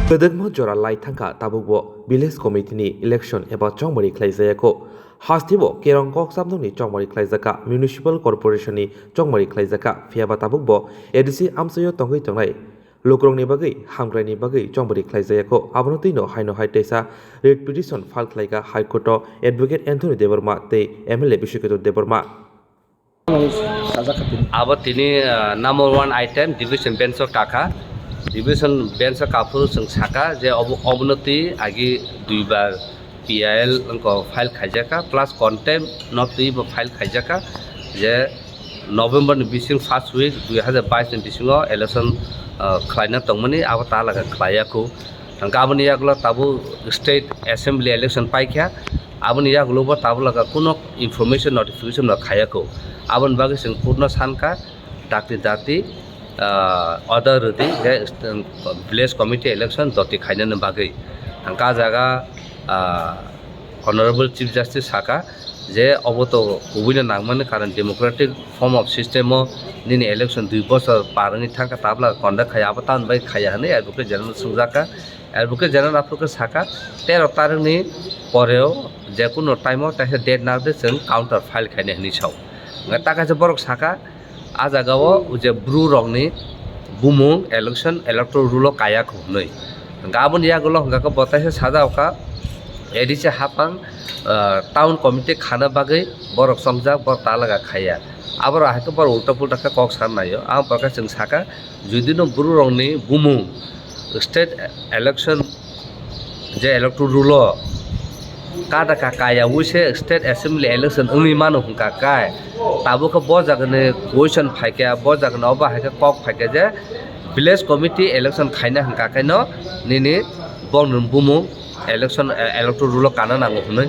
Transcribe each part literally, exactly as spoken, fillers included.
Kwdwkma jora lai thangkha tabukbo village committee ni election eba chongmari khlaijayakho. Hasteo Kerong Koksamnokni chongmari khlaijakha, municipal corporation ni chongmari khlaijakha, phiyaba tabukbo A D C amchaio tongwi tongnai lukurokni bagwi hamkraini bagwi chongmari khlaijayakho. Abono twino haino hai teisa writ petition file khlaikha High Court o Advocate Anthony Debbarma tei M L A Biswakito Debbarma. Abo tini, ah, number one item division bench o kakha. Division bench o kaphuru chwng saka je obo, obono twi agi duibar P I L wngkha file khaijakha, plus contempt no twi bo file khaijakha je November ni bising first week dui hazar bais ni bisingo election, ah, khlaina tongmani, abo talaga khlaiya khu. Hwnkhe aboni yagulo tabuk state assembly election paikha, aboni yagulo bo tabuk laga kuno information notification no khaiya khu. Aboni bagwi chwng court no sankha, dakti dakti, ah, order rwdi je, um, village committee election doti khainani bagwi. Hwnkhe ah jaga, ah, Honorable Chief Justice saka je obo to kubuino nangmani, karon democratic form of system o nini election dui bochor par wngwi thangkha, tabla conduct khaiya, abo tamoni bagwi khaiya hwnwi Advocate General swngjakha. Advocate General aphuru khe saka, tero tarikni poreo jekunu time o teisa date narwkhe chwng counter file khainai hwnwi sao. Hwnkhe ta kaisa borok saka, ah jagao je Bru rokni bumung election electoral rule o kaya kho hwnwi. Hwnkhe aboni yagulo hwnkha khe bo teisa sajao kha, A D C hapang, ah, town committee khana bagwi borok chongjak, borok talaga khaiya. Aborok hai khe borok ulta pulta khe kok sana naio. Aboni bagwi chwng saka, judino Bru rokni bumung state election je electoral rule o kada ka kaya wise state assembly election wngwi mano hwnkha kai, tabuk khe bo jagani question phaikha, bo jagani obo hai khe kok phaikha je village committee election khaina hwnkha khe no nini bongni bumung election, eh, electoral rule o kana nango hwnwi.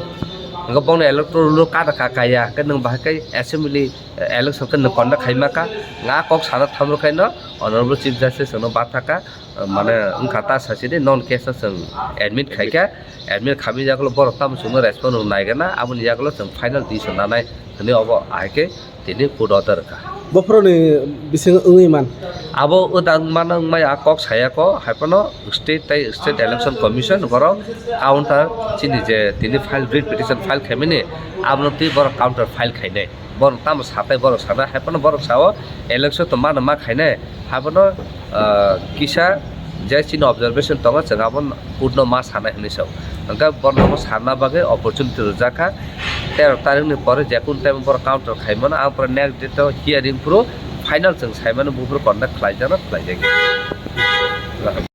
Hwnkhe bongni electoral rule o kada ka kaya khe nwng bahai khe assembly, eh, election khe nwng conduct khaima kha, nga kok sana thamrwkhaino Honorable Chief Justice no bathakha. Mane wngkha ta sachini non case no chwng admit khaikha, admit khamwi yagulo borok tamo chwngno respond rw naigana, aboni yagulo chwng final decision nanai hwnwi obo ahai khe tini court order rwkha. Bophoroni bising wngwi man. Abo wdang mano wngmaya kok sayako, haiphano state tei state election commission borok counter chini je tini file, writ petition file khaimani, abono twi borok counter file khainai. Borok tamo satai borok sana, haiphano borok sao election to mano ma khainai, haiphano, ah, kisa je chini observation tongo, chwng abo court no ma sanai hwnwi sao. Hwnkhe borokno sana bagwi opportunity rwjakha, tero tarikni pore jekun time borok counter khaimano, ang pore next date o hearing phuru final chwng saimano, buphuru conduct khlaijakno khlaijakya.